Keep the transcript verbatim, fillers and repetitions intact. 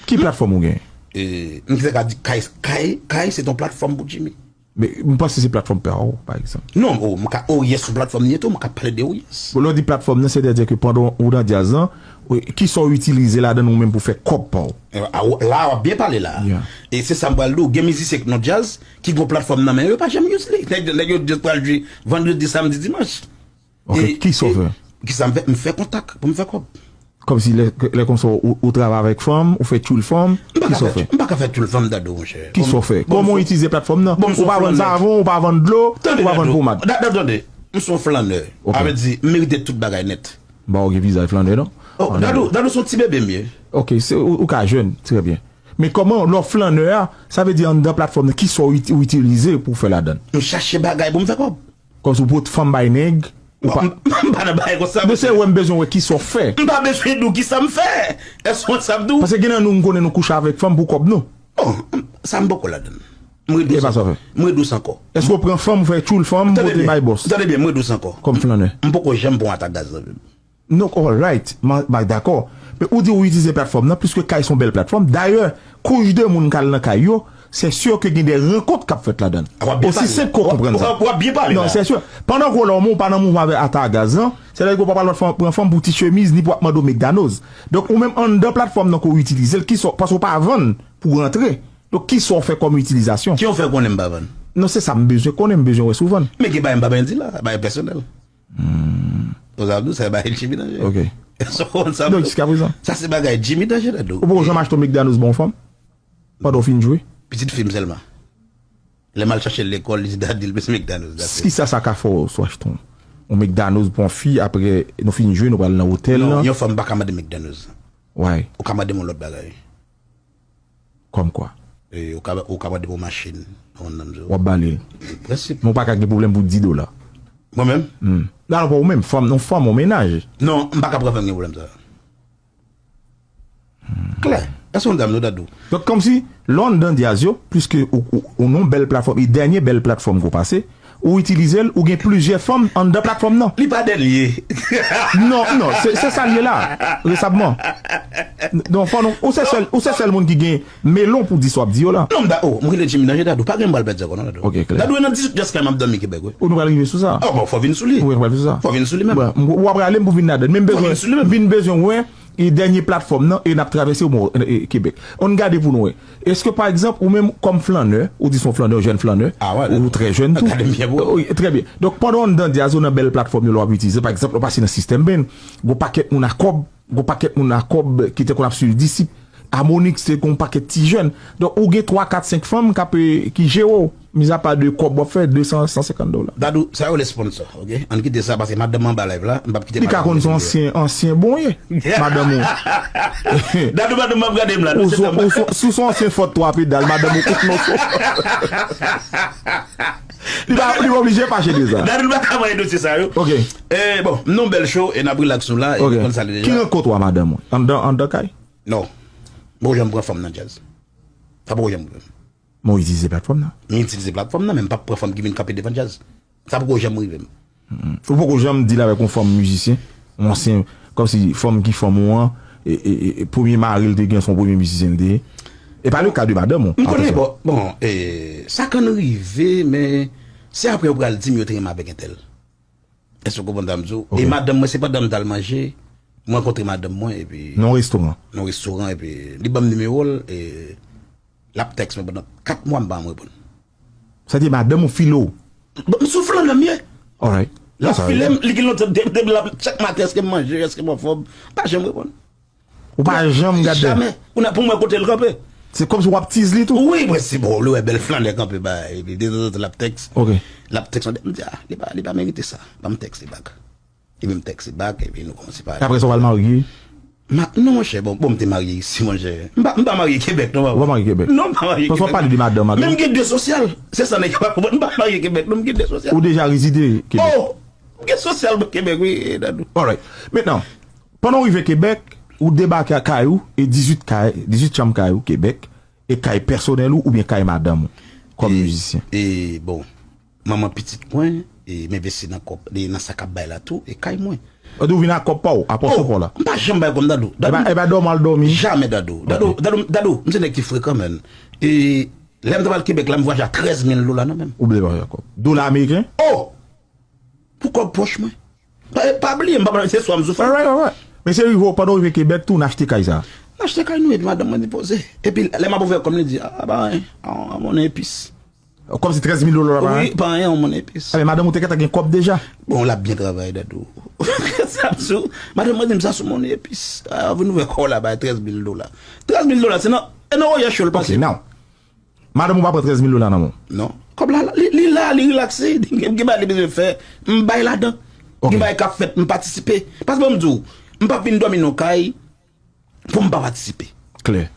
Ki platfòm ou gen? E, m te ka di kay, kay, kay se ton platfòm pou Jimmy. Men, m panse se platfòm pa w, pa egzanp. Non, oh, m ka, oh yes, sou platfòm li ye tou, m ka pale de oh yes. Bon, lè w di platfòm nan, sètadi ke pandan ou nan djaz lan, ou- kisa w itilize ladan ou menm pou fè kòb pa w? E, a, w- la, w ap byen pale la. Yeah. E se sa m pral di w, gen mizisyen k nan djaz, ki gon platfòm nan men yo, yo pa janm use li. Nèg nèg yo just pral jwe vandredi, samdi, dimanch. Ok, kisa w fè? Kisa m fè? M fè kontak pou m fè kòb. Kòmsi lè, lè konsa ou, ou travay avèk fanm, ou fè tchoul fanm, M pa ka kisa w fè, fè? M pa ka fè tchoul fanm, Dadou, monchè. Kisa w fè? Kòman w itilize platfòm nan? Ou pa vann savon, ou pa vann dlo, ou pa vann pomad. Tande, Dadou, m se yon flannè. Sa vle di, m merite tout bagay nèt. M pa wè w gen vizaj flannè, non? Oh, Dadou, Dadou se yon ti bebe m ye. Ok, se, ou, ou ka jèn, trè byen. Men kòman, lè w flannè a, sa vle di anndan platfòm nan, kisa w iti- ou itilize pou w fè ladan? M chache bagay pou m fè kòb. Kòmsi w pot fanm bay nèg, ou pa. M pa nan bagay konsa. Men se wè m bezwen wè kisa w fè. M pa bezwen di w kisa m fè. Èske w sa m di w? Paske gen nan nou m konnen nou kouche avèk fanm pou kòb nou. Bon, sa m poko ladan. M ret dous ankò. M ret dous ankò. Èske w pran fanm, ou fè tchoul fanm, pote bay bòs? Tande byen, m ret dous ankò. Kòm flannè. M poko janm pran atak gaz nan vi m. Non, alright, m a dakò. Men ou di ou itilize platfòm nan, piske kay se yon bèl platfòm. Dayè, kouch de moun k al nan kay yo, se si ke gen de rankont k ap fèt ladan. Osi senp ke w konprann sa. W ap byen pale la. Non, se si. Pandan ke w la, ou pa nan mouvman avèk ata a gaz lan, sètadi ke w pa pral pran fanm pou ti chemiz, ni pou w ap mande w McDonald's. Donk, ou menm anndan platfòm nan ke w itilize l, kisa, paske w pa vann pou w rantre. Donk, kisa w fè kòm itilizasyon? Ki w fè konnen m pa vann? Non, se sa m bezwen konnen, m bezwen wè si w vann. Men gen bagay m pa byen di la, bagay pèsonèl. Hmm. Ou sa di sa e bagay Jimmy Danje. Ok. Sa w konn sa. Donk, jiskaprezan. Sa se bagay Jimmy Danje, Dadou. Ou poko janm achte yon McDonald's ba yon fanm? Pandan w fin jwe? Pitit fi m sèlman. Lè m al chache l lekòl, li di, Daddy, l bezwen McDonald's. Kisa sa ka fè w si w achte yon McDonald's pou yon fi, apre nou fin jwe, nou pral nan otèl lan? Non, yon fanm pa ka mande McDonald's. Why? Ou ka mande m yon lòt bagay. Kòmkwa? E, ou ka, ou ka mande m yon machin. Ou konn nan m di w. W ap ba li l. Prensip. Men w pa ka gen pwoblèm pou di dola. Mwen menm? Hmm. Non, non, pa ou menm. Fanm, yon fanm, yon mennaj. Non, m pa ka pran fanm gen pwoblèm sa. Klè. Èske w konn dam nou, Dadou? Donk, kòmsi, lè w anndan djaz yo, pliske ou, ou, ou nan yon bèl platfòm, e dènye bèl platfòm ke w pase, ou itilize l, ou gen plizyè fanm anndan platfòm nan. Li pa dènye. Non, non, se, se sa l ye la, resabman. Non, fò nou, ou se sèl, ou se sèl moun ki gen melon pou di sa w ap di yo la. Non, m da, oh, m rele Jimmy Danje, Dadou, pa gen m pral pèdi ankò non, Dadou. Ok, klè. Dadou e nan dizuit jazz kay m ap dòmi Kebèk, wi. Ou nou pral rive sou sa. Oh, bon, fò w vin sou li. Wi, nou pral vin sou sa. Fò w vin sou li menm. Bon, w ap rale m pou vin ladan l, men m bezwen, m vin bezwen wè e dènye platfòm nan, e n ap travèse w, e, Kebèk. Ann gade pou nou wè. Èske, pa egzanp, ou menm kòm flannè, ou di se yon flannè, yon jèn flannè, ou trè jèn tou. Gade m byen, bro. Wi, trè byen. Donk, pandan w anndan djaz, ou nan bèl platfòm yo, lè w ap itilize, pa egzanp, lè w pase nan Sistèm Band, gon pakèt moun a kòb, gon pakèt moun a kòb ki te konn ap swiv Disip, Amonix te gon pakèt ti jèn. Donk, ou gen twa, kat, senk fanm k ap, e, ki jere w. Mizapa de kòb w ap fè, de san, san senkant dola. Dadou, sa yo rele sponsor, ok? Ann kite sa, paske madanm mwen anba live la, m p ap kite madanm mwen. Li ka konn se yon ansyen, ansyen bon ye, madanm ou. Dadou, madanm mwen ap gade m la, non, se tanba. Ou se, ou se, si w se yon ansyen Ford twa pedal, madanm ou kout non sou. Li pa, li pa oblije fache de sa. Dadou, li pa ka manyen dosye sa yo. Ok. E, bon, m nan yon bèl show, e n ap relax nou la, e nou konn sa l ye deja. Ki rankont ou a madanm ou? Anndan, anndan kay? Non. M poko janm pran fanm nan djaz. Sa poko janm rive m. Men w itilize platfòm nan. M itilize platfòm nan, men m p ap pran fanm ki vin kanpe devan djaz. Sa poko janm rive m. Ou poko janm deal avèk yon fanm mizisyen, yon ansyen, kòmsi fanm ki fanm ou an, e, e, e, e premye mari l te gen, se yon premye mizisyen l te ye. E pa le ka de madanm ou. M konnen, bon, bon, e, sa konn rive, men se apre yo pral di m yo te renmen avèk entèl. Èske w konprann sa m di w? E madanm mwen, se pandan m t al manje, m rankontre madanm mwen, epi. Nan yon restoran? Nan yon restoran, epi li ban m nimewo l, e l ap tèks mwen pandan kat mwa, m pa janm reponn. Sa di madanm ou file w? Bon, m sou flannè m ye. Alright. L ap file m, li gen lontan depi, depi l ap tchèk maten, èske m manje, èske m anfòm, m pa janm reponn. Ou pa janm gad dèyè? Jamè. Ou nan pou mwen kote l kanpe. Se kòmsi w ap tiz li tou? Wi, mwen se bon, li wè bèl flannè kanpe ba, epi dezantan l ap tèks. Ok. L ap tèks mwen, m di, a, li pa, li pa merite sa. Ban m tèks li bak. Epi m tèks li bak, epi nou kòmanse pale. Apre sa w al marye? Ma, non, monchè, bon, bon, m te marye isi, monchè. M pa, m pa marye Kebèk, non, papa. Ou pa marye Kebèk? Non, m pa marye Kebèk. Paske w ap pale de madanm ak. Men m gen de sosyal. Se sa nèg yo pa konprann. M pa marye Kebèk, non, m gen de sosyal. Ou deja rezide Kebèk? Oh! M gen sosyal mwen Kebèk, wi, Dadou. Alright. Mentnan, Pandan w rive Kebèk, ou debake a kay ou, e dizuit kay, dizuit chanm kay ou Kebèk, e kay pèsonèl ou oubyen kay madanm ou kòm mizisyen? E bon, manman pitit mwen, e m envesti nan kòb, nan sa k ap bay la tou, e kay mwen. Ou di ou vin ak kòb pa w, a pòch ou pa w la. M pa janm bay kòb Dadou. Epa, epa dòmi al dòmi. Jamè Dadou. Dadou, Dadou, Dadou, m se nèg ki frekan, menn. E lè m t ap al Kebèk la, m vwayaje a trèz mil dola nan men m. Ou bliye pa fè kòb. Dola ameriken? Oh! Pou kòb pòch mwen. Pa, pa bliye, m pa pral se swa m sou fè. Alright, alright. Men se rive w, pandan w rive Kebèk tou, n achte kay sa. M achte kay nou, epi madanm mwen depoze. Epi lè m ap ouvè kòm li di, a, pa anyen, an monnen epis. Kòm se trèz mil dola la pa Wi, anyen. Pa anyen, an monnen epis. A, men madanm ou te gentan gen kòb deja. Bon, l ap byen travay, Dadou. Sa m di w, madanm mwen di m sa sou monnen epis. A, vin ouvè kò w la, bay trèz mil dola. Trèz mil dola, se nan, e nan Oye Show l Ok, pase. Now. Madanm ou pa pran trèz mil dola nan men w. Non. Kòb la, li, li la, li rilakse. Gen, gen bagay li bezwen fè, m bay ladan. Ok. Gen bagay k ap fèt, m patisipe. Paske m di w, m p ap vin dòmi nan kay pou m pa patisipe. Klè.